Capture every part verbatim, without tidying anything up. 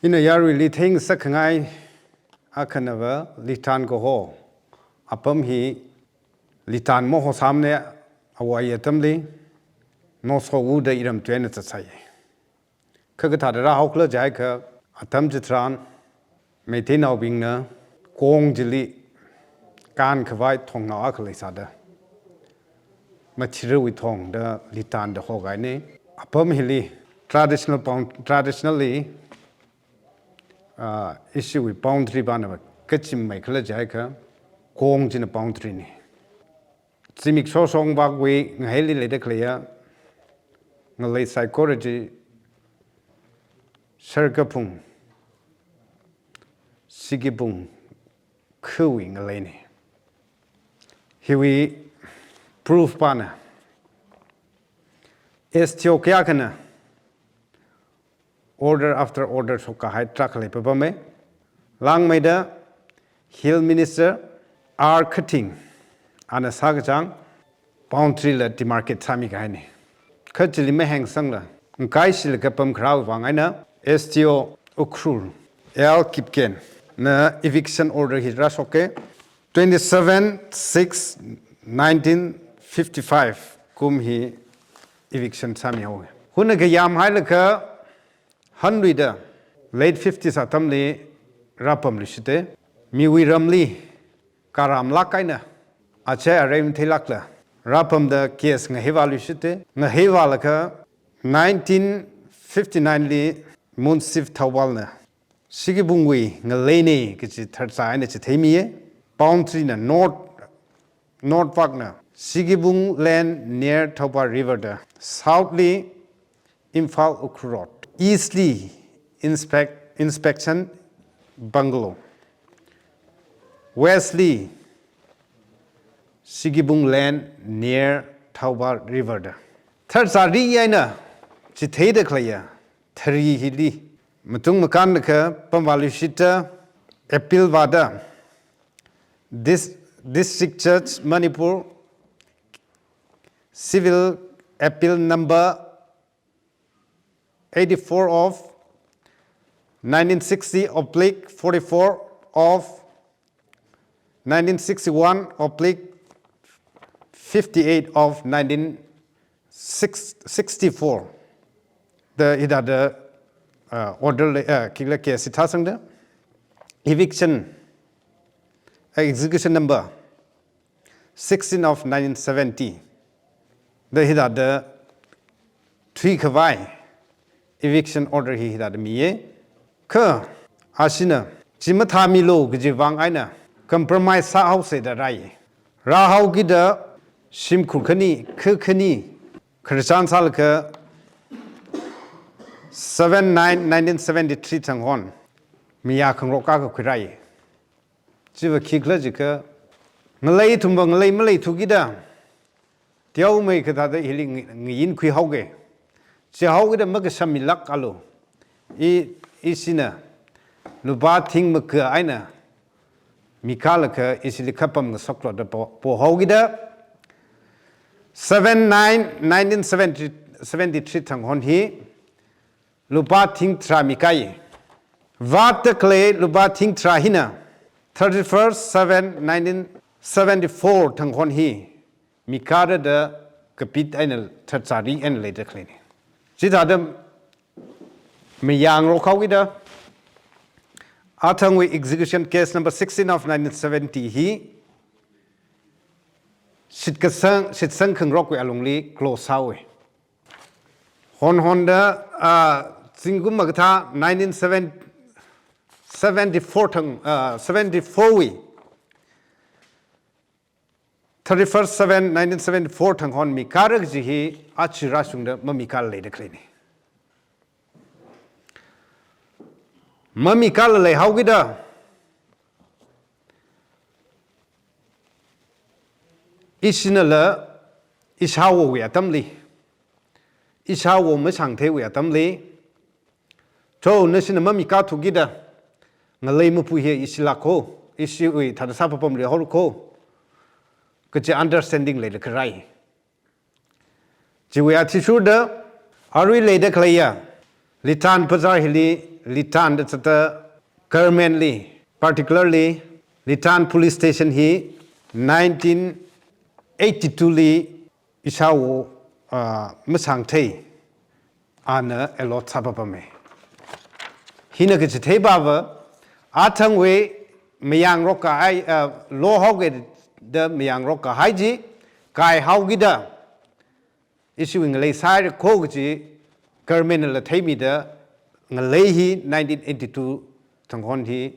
Ina yaruili theingasakkhangai akhanava Litan kaho. Apam hi Litan maho sāmana, awui atamli North Howuda iram tui eina zatsai. Kha kathāda rāhaokhala jiakha, atam chitharan Meiteinaobingna Kong chili kānkhavai thongnao akha leisāda, Mathirwui thong da Litan da hokahaina. Apam hili traditional bound-, traditionally, ah, ishiwui boundary pāna kachimmeikhala jiakha, Kong china boundary na. Zimiksho Shongvak wui ngaheili leida khaleiya ngalei saikora chi Sharkaphung, Sikibung khawui ngaleina. Hiwui proof pāna, S T O kayākhana order after order shokkahai tarākha leipapama. Langmeida Hill Minister R Khating ana sākachang boundary la demarcate sāmikahaina. Kha chili mahengsangla, ngakaishilaga pamkharāwui vang eina S T O Ukhrul L Kipgen na eviction order hi rāshoka. Twenty-seven six nineteen fifty-five kum hi eviction sāmihaowa. Huna kayam hailaga hanluida late fifties atamli rāpamluishita. Miwui ramli karamlāk eina achai arei matheilākla rāpamda case ngaheivāluishita. Ngaheivālaga nineteen fifty-nine li Munsif Thoubalna Sikibungwui ngaleina kaji tharcha eina chitheimiya. Boundary na north, north vakna Sikibung land near Thoubal River da, south li Imphal Ukhrul Road, east li inspect, inspection bungalow, west li Sikibung land near Thoubal River da. Tharcha ri eina chitheida khaleiya thari hili matung makānlaga pamvāluishita, appeal vāda Dis-, District Judge Manipur, Civil Appeal Number eighty-four of nineteen sixty oblique forty-four of nineteen sixty-one oblique fifty-eight of nineteen sixty-four. Da hithāda, uh, order lei, uh, khikhala case hithā sangda, eviction, uh, execution number sixteen of nineteen seventy. Da hithāda thuikhavai eviction order hi hithāda miya. Kha ashina chi mathāmilu kaji vang eina compromise sāhaosa da rāi. Rāhaokida shimkhur khani, kha khani khararchan sālaga seven nine nineteen seventy-three thang hon miyā khangarok akha khuirāi. Chiva khikhala jiakha, ngalei ithumva ngalei maleithukida teomei kathāda hili ngi-, ngayinkhuihaoga. Chihaokida makasham milākalu. I, ishina lupā thing maka eina mikālaga ishili kapam ngasaklo da po, pohaokida seven nine nineteen seventy, seventy-three thang hon hi lupā thing tharā mikāi. Vātda khalei lupā thing tharā hina thirty-first seven nineteen seventy-four thang hon hi mikāra da kapit eina tharcha ri eina leida khaleina. Chithāda mayāngarok haokida athangwui execution case number sixteen of nineteen seventy hi shitkasang, shitsang khangarokwui alungli close sāhaowa. Hon honda, ah, zingkum makathā nineteen seventy-four thang, ah, seventy-four wui thirty-first seven nineteen seventy-four thang hon mikāra kaji hi aja rāshungda mamikāla leida khaleina. Mamikāla leihaokida ishinala ishāwowui atamli, ishāwo masangtheiwui atamli, to, nashina mamikāthukida ngalei mapui hi ishilākho, ishiwui thāda sāpapamli haorako kaji understanding leida kharāi. Chiwui athishurda arui leida khaleiya Litan Bazar hili Litan da zata government li, particularly Litan Police Station hi nineteen eighty-two li ishāwo, ah, Masangthei ana allot sāpapame. Hina kachithei pava, athangwui mayangrok kahai, ah, lo haoke da mayangrok kahai chi, kai haokida, ishiwui ngalei sāra kho kaji government nala theimida ngalei hi nineteen eighty-two thangkhon hi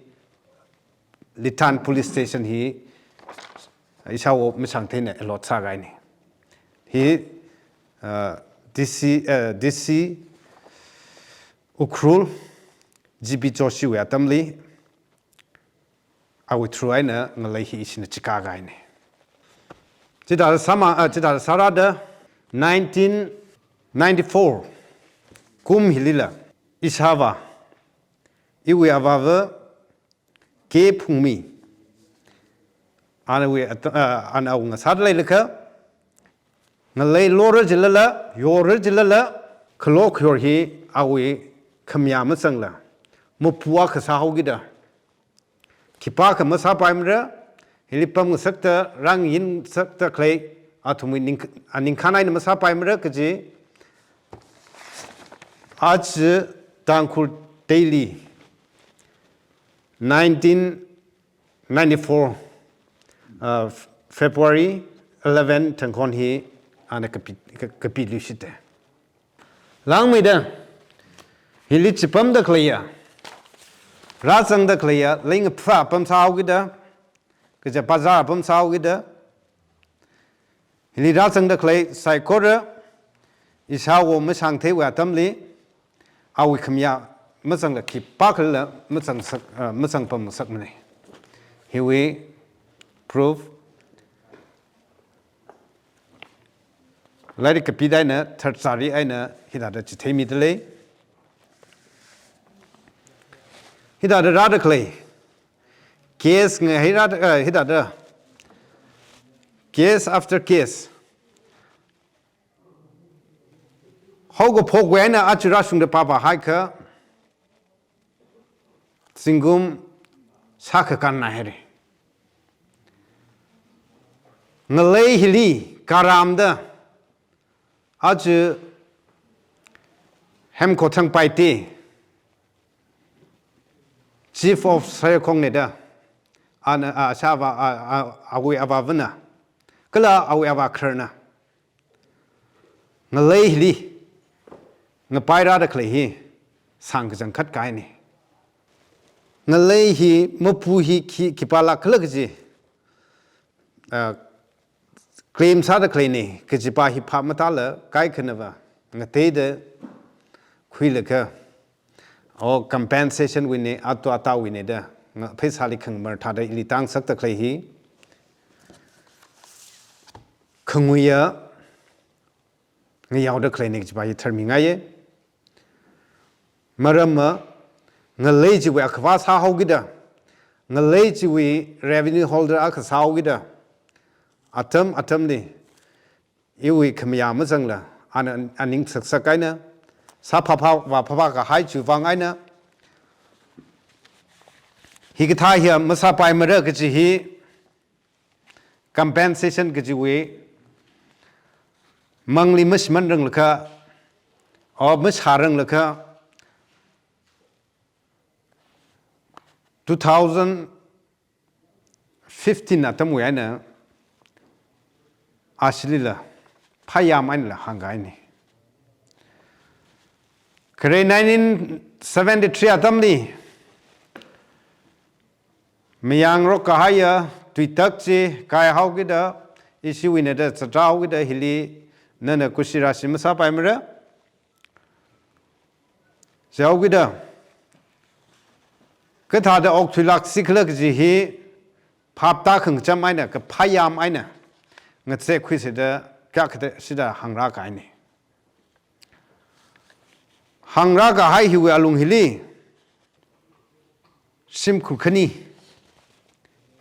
Litan Police Station hi ishāwo Masangtheina allot sākahaina. Hi, uh, D C, uh, D C Ukhrul, G B Joshiwui atamli, awui through eina ngalei hi ishina chikā kahaina. Chithāda sāma, ah, chithāda sārada nineteen ninety-four kum hilila ishāvā, iwui avāva K Phungmi, anawui at-, ah, ana awunga sāda leilakha, ngalei lora jilala, yora jilala, khalo khayor hi awui khamayā mazangla, mapu akha sāhaokida, khipākha masāpaimara, hili pamngasakta, rāngayinsakta khalei, athumwui ning-, aningkhān eina masāpaimara kaji, aja Tangkhul Daily nineteen ninety-four, uh, February eleven thangkhon hi ana kapi, ka-, kapiluishita. Langmeida, hili chipamda khaleiya, rāzangda khaleiya, leingaphā apam sāhaokida, kaja bazar apam sāhaokida, hili rāzangda khalei saikora, ishāwo Masangtheiwui atamli, awui khamayā mazangla khipākhala mazangsak, ah, mazangpamngasakmana. Hiwui proof, lairik kapida eina, tharchari eina, hithāda chitheimida lei. Hithāda rāda khalei. Case ngahai rāda, eh, hithāda. Case after case. Haokaphokwui eina aja rāshungda pāpā haikha, zingkum shākha kanna haira. Ngalei hili karamda, aja Hemkhothang Paite, Chief of Sayakhongna da, ana, a, ishāvā, a, a, awui avāvana, kala awui avā khararna, ngalei hili ngapai rāda khalei hi sangkachangkhat kahaina. Ngalei hi mapu hi khi, khipālākkhala kaji, ah, claim sāda khaleina, kajipa hi phap matāla, kaikhanava ngateida khuilaga, o compensation wuina, atu atawuina da, nga pheisāli khangamar thāda ili tāngasakta khalei hi, khanguiya ngayaoda khaleina kajipa hi tharmingaiya. Maramva, ngalei chiwui akhavā sāhaokida, ngalei chiwui revenue holder akha sāhaokida, atam atamli, iwui khamayā mazangla, ana aning saksak eina, sāphāphā, vāphāphā kahai chiwui vang eina, hikathā hiya masāpaimara kaji hi, compensation kajiwui mangli mashimānranglakha, o mashāranglakha, two thousand fifteen atamwui eina, ashilila, phayam einala hāngkahaina. Khare nineteen seventy-three atamli, mayangrok kahaiya, tuitak chi, kaihaokida, ishiwuina da zatrahaokida, hili, nana kushi rashi masāpaimara. Chihaokida, kathāda okthuilāksi khala kaji hi, phap tākhangacham eina, kaphayam eina, ngazekkhuisa da, kayākha da shida hāngrākahaina. Hāngrākahai hiwui alung hili, shimkhur khani,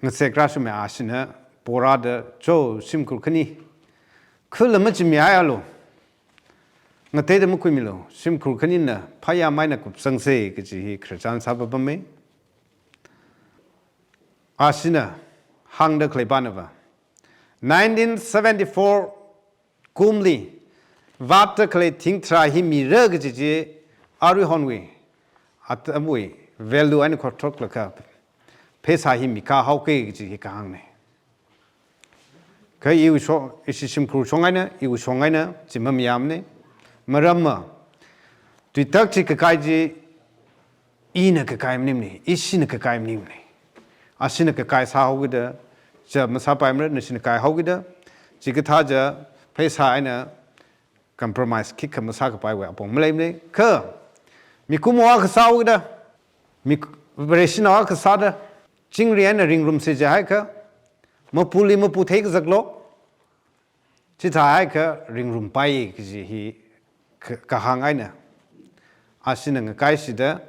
ngazek rāshungmi ashina, porāda, cho shimkhur khani, khuila machimihaialu. Ngateida makhuimilu, shimkhur khanina phayā maina kupsangsa kaji hi khararchan sāpapamma. Ashina hāngda khalei panava, nineteen seventy-four kumli vātda khalei thingtharā hi mira kaji chi aruihonwui, atamwui value eina khuithoklaga pheisā hi mikā haoki kaji hi kahāngna. Kha iwui shong, ishi shimkhur shong eina, iwui shong eina chi mamayāmana. Maramva, tuitak chi kakai chi ina kakai maningmana, ishina kakai maningmana. Ashina kakai sāhaokida, cha masāpaimara, nashina kaihaokida, chikathā cha pheisā eina compromise khikha masākapaiwui apong maleimana. Kha mikumo akha sāhaokida, mik-, vareshinao akha sāda, chingri eina ringrumsa jihaikha, mapuli mapu theikazaklo, chithāhaikha ringrumpaiya kaji hi ka-, kahāng eina ashina ngakaishida,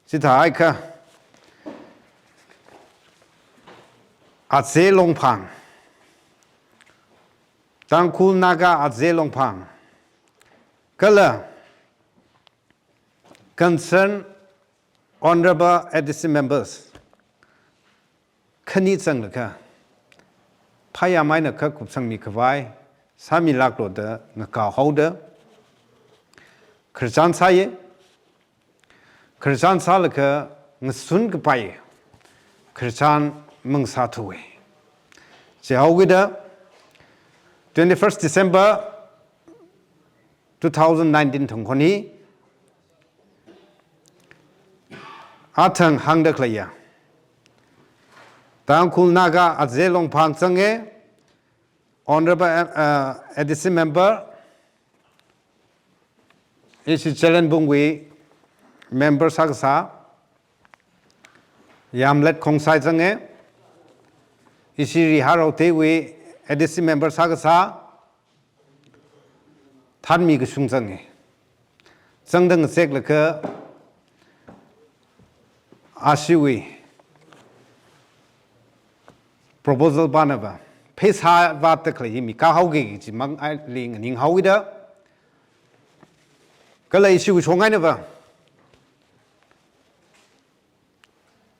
chithāhaikha Aze Longphang, Tangkhul Naga Aze Longphang, kala concerned honorable A D C members khani zanglaga phayā maina kha kupsangmi khavai sāmilāklo da ngakao haoda khararchan sāya. Khararchan sālaga ngasun kapai khararchan mangasāthuwa. Chihaokida, twenty-first December two thousand nineteen thangkhon hi athang hāngda khaleiya Tangkhul Naga Aze Longphang zanga, honorable, uh, A D C member, ishi Zeliangbungwui member sākasā Yamlet Khongsai zanga, ishi Riha Raoteiwui A D C member sākasā Thanmi Kashung zanga. Zangda ngazeklaga ashiwui proposal panava pheisā vātda khalei hi mikā haoki kaji mang ali nganing haoda, kala ishiwui shong einava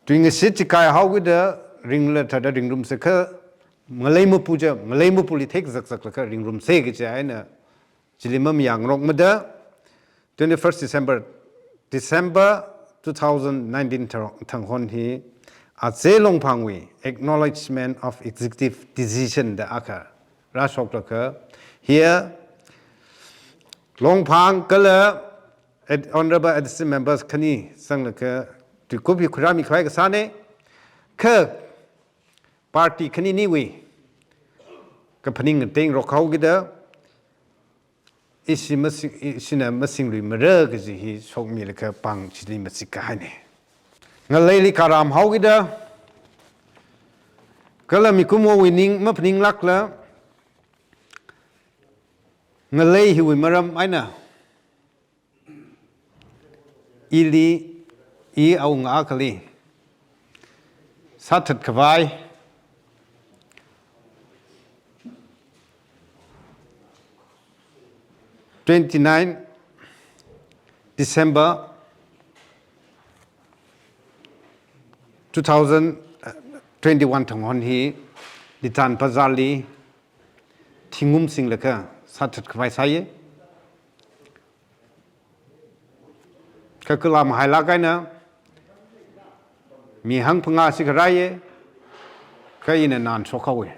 tuingashit chi kaihaokida ringla thāda ringrumsa kha, ngalei mapu cha, ngalei mapuli theikazakzaklaga ringrumsa kaji eina chili mamayāngarokmada, twenty-first December, December two thousand nineteen thar-, thangkhon hi Aze Longphangwui acknowledgement of executive decision da akha rāshoklaga, here Longphang kala Ad-, honorable A D C members khani zanglaga tuikup hi khuirāmi khavai kasāna. Kha party khaniniwui kaphaning ngatengrok haokida, ishi masing, ishina masingluimara kaji hi shokmilaga pāng chili machik kahaina. Ngaleili karam haokida, kala mikumowui ning maphaninglākla, ngalei hiwui maram eina ili, i awunga akhali sāthat khavai twenty-nine December two thousand twenty-one thangkhon hi Litan Bazarli thingum singlaga sāthat khavai sāya. Kha kala mahailāk eina mi hangphangā shikharāya, kha ina nānshok haowa.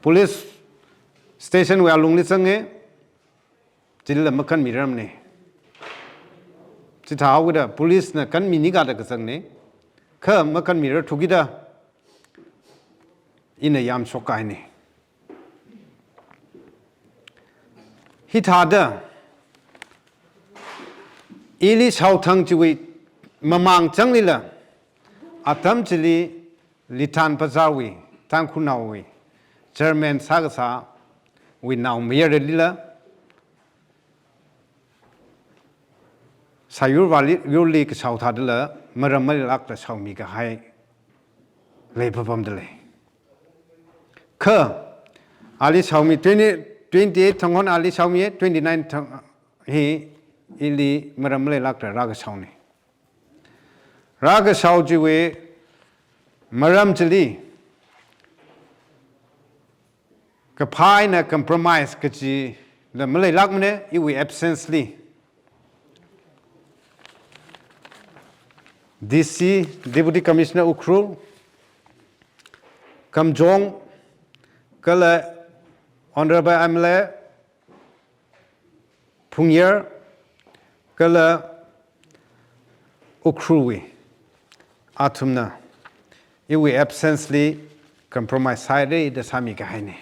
Police station wui alungli zanga, chilila makanmirarmana. Chithāhaokida police na kanminikada kazangna, kha makanmirarthukida ina yamshok kahaina. Hithāda ili shaothang chiwui mamang changlila, atam chili Litan Bazarwui, Tangkhulnaowui chairman sākasāwui naomayaralila, sāyur vāli, yurli kashao thādala maram maleilākla shaomi kahai leipapamda lei. Kha ali shaomi twenty, Twenty-eight Thonghon ali shaomiya, twenty-nine Thong hi ili maram maleilākla rākashaona. Rākashao chiwui maram chili kaphā eina compromise kachila maleilākmana, iwui absence li. D C, Deputy Commissioner Ukhrul, Kamjong, kala Honorable M L A Phungyar, kala Ukhrulwui athumna iwui absence li compromise sāhaira da sāmikahaina.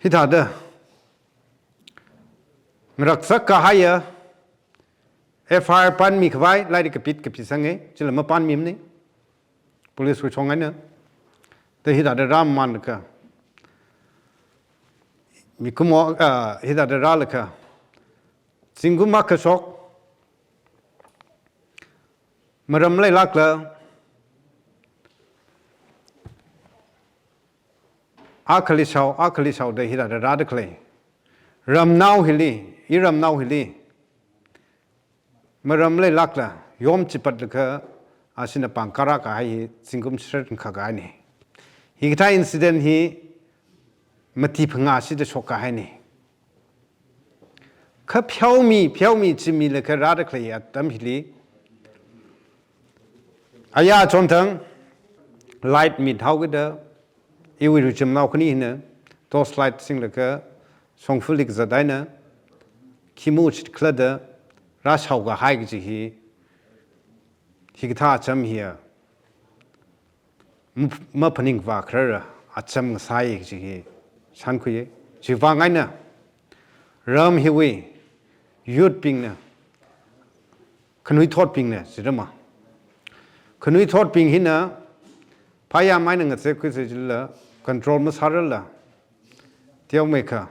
Hithāda ngaraksak kahaiya F I R panmikhavai lairik kapit kapisanga, chila mapanmimana, police wui shong eina. Da hithāda rāmamānlaga, mikumo, ah, hithāda rālaga, zingkum akha shok maram maleilākla, akhali shao, akhali shao da hithāda rāda khalei ramnao hili, iramnao hili maram maleilākla yom chipatlaga ashina pāng kārā kahai hi zingkum shitharan khakahaina. Hikathā incident hi mati phangā shida shokkahaina. Kha pheomi, pheomi chimilaga rāda khalei atam hili, aya chonthang light mit haokida, iwui ruchimnao khani hina torch light singlaga shongfali kazat eina khi muchit khala da rāshao kahai kaji hi, hikathā acham hiya map-, maphaningvā kharara acham ngasāi kaji hi shānkhuiya. Chiwui vang eina ram hiwui youth bingna, khanuithotbingna, chirama, khanuithotbing hina phayam eina ngazekkhuisa jilala control masārarla, teomeikha,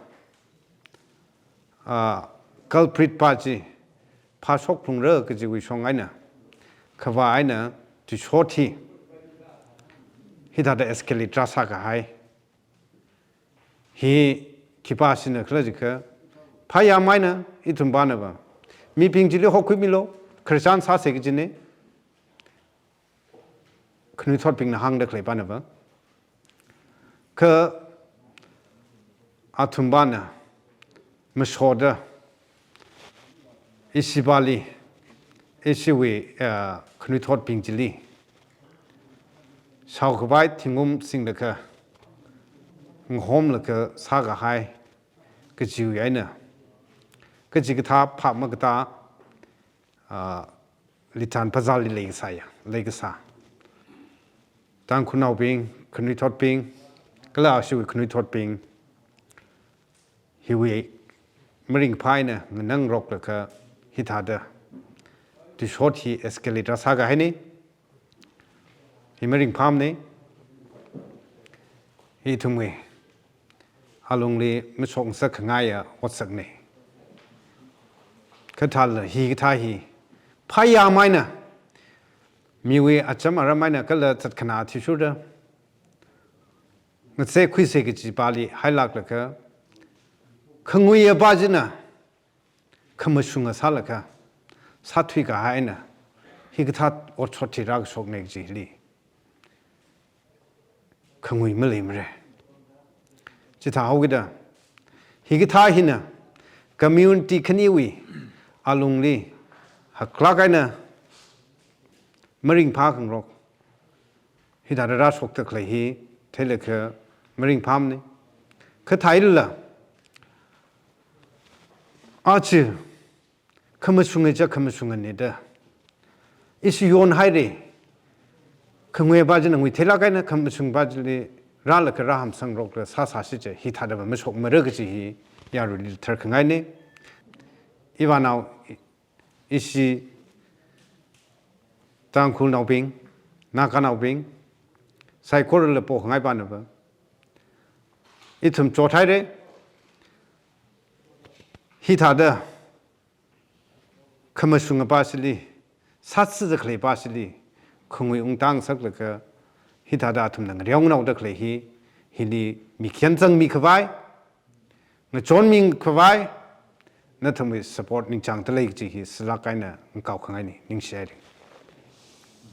ah, culprit pa chi phāshok phalungra kajiwui shong eina, khavā eina tuishot hi hithāda escalate rāsākahai. Hi khipāshina khala jiakha, phayam eina ithum pānava mibing chili hokhuimilu, khararchan sāsa kajina, khanuithotbingna hāngda khalei pānava. Kha athum pāna mashoda ishi pāli, ishiwui, eh, khanuithotbing chili shaokhavai thingum singlaga, ngahomlaga sākahai kajiwui eina, kachikathā phap makatā, ah, Litan Bazarli leikasāya, leikasā Tangkhulnaobing, khanuithotbing, kala ashiwui khanuithotbing hiwui maringphā eina nganangroklaga hithāda tuishot hi escalate rāsākahaina. Hi maringphāmana. Hi ithumwui alungli mashokngasak khangaiya otsakna. Kha thālala hikathā hi phayam eina miwui acham aram eina kala zatkhanā athishurda ngazekkhuisa kaji pāli hailāklaga, khanguiya pa china khamashunga sālaga sāthuikahai eina hikathā otshot hi rākashokna kajili khangui maleimara. Chithāhaokida hikathā hina community khaniwui alungli haklāk eina maringphā khangarok hithāda rāshokda khalei hi theilaga maringphāmana. Kha thālala, aja khamashunga chi khamashungana da ishi yonhaira, khanguiya pa china ngui theilāk eina khamashung pa chili rālaga rāhamsangrokla sāsāsi chi hithādava mashokmara kaji hi yaruili tharkhangaina. Ivānao, ishi Tangkhulnaobing, Naganaobing, saikorala pokhangai pānava ithum chothaira. Hithāda khamashunga pa chili, sātsi da khalei pa chili khangui ungtang saklaga hithāda athumna ngareonao da khalei hi hili mikyan zangmi khavai, ngachonmi khavai, nathumwui support ningchāngda lei kaji hi salak eina ngakaokhangaini, ningshi haira.